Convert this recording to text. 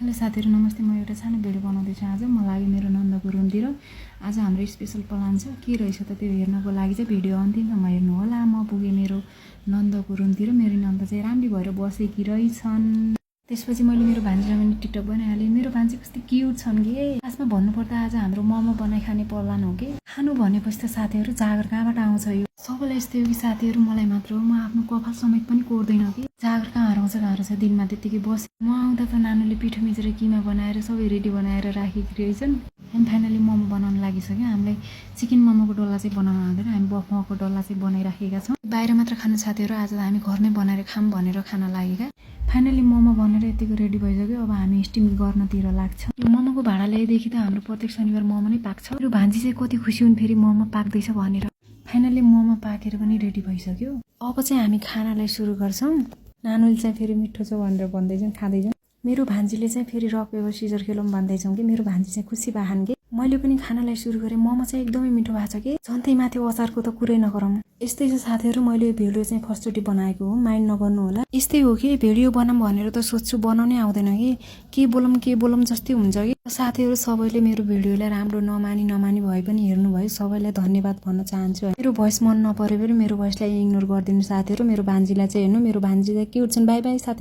Hello साथीहरु नमस्ते। म एउटा सानो भिडियो बनाउँदैछु। आज म लागि मेरो नन्दको रुमतिर। आज हाम्रो स्पेशल प्लान छ, के रहेछ त त्यो हेर्नको लागि चाहिँ भिडियो अन्तिमसम्म हेर्नु होला। म पुगे मेरो नन्दको रुमतिर। मेरो नन्द चाहिँ राम्री भएर बसेकी रहेछन्। त्यसपछि मैले मेरो भान्जीलाई पनि टिकटक बनाइहालेँ। मेरो भान्जी कस्तो क्युट छन् के। खासमा भन्नुपर्दा आज हाम्रो मोमो बनाइ खाने प्लान हो के। खानु भनेपछि त साथीहरु जागर कहाँबाट आउँछ यो। सबैलाई यस्तै हो कि साथीहरु, मलाई मात्र हो। म आफ्नो कपाल समेत पनि कोर्दैन कि। जागर कहाँ हराउँछ दिनमा त्यतिकै बस। म आउँदा त नानुले पिठो मिचेर किमा बनाएर सबै रेडी बनाएर राखेकी रहेछन्। हामी फाइनली मोमो बनाउन लागिसक्यो। हामीलाई चिकन मोमोको डल्ला चाहिँ बनाउन आउँदैन, हामी बफ मोमोको डल्ला चाहिँ बनाइराखेका छौँ। बाहिर मात्र खानु साथीहरु, आज त हामी घरमै बनाएर खाम भनेर खान लागेका। फाइनली मोमो बनेर यतिको रेडी भइसक्यो। अब हामी स्टिम गर्नतिर लाग्छ। यो मोमोको भाडा ल्याएदेखि त हाम्रो प्रत्येक शनिबार मोमो नै पाक्छ। मेरो भान्जी चाहिँ कति खुसी हुन् फेरि मोमो पाक्दैछ भनेर। फाइनली मोमो पाकेर पनि रेडी भइसक्यो। अब चाहिँ हामी खानालाई सुरु गर्छौँ। नानुले चाहिँ फेरि मिठो छ भनेर भन्दैछन्, खाँदैछन्। मेरो भान्जीले चाहिँ फेरि रक पेपर सिजर खेलौँ भन्दैछौँ कि। मेरो भान्जी चाहिँ खुसी भाहान के। मैले पनि खानालाई सुरु गरेँ। मोमो चाहिँ एकदमै मिठो भएको छ कि। झन्थै माथि अचारको त कुरै नगरौँ। यस्तै छ साथीहरु, मैले यो भिडियो चाहिँ फर्स्टचोटि बनाएको हो, माइन्ड नगर्नु होला। यस्तै हो कि भिडियो बनाऊँ भनेर त सोच्छु, बनाउनै आउँदैन कि। के बोलौँ जस्तै हुन्छ कि। साथीहरु सबैले मेरो भिडियोलाई राम्रो नमानी भए पनि हेर्नुभयो, सबैलाई धन्यवाद भन्न चाहन्छु। मेरो भोइस मन नपरे पनि मेरो भोइसलाई इग्नोर गरिदिनु साथीहरु। मेरो भान्जीलाई चाहिँ हेर्नु, मेरो भान्जी चाहिँ क्युट छन्। बाइ बाइ साथीहरु।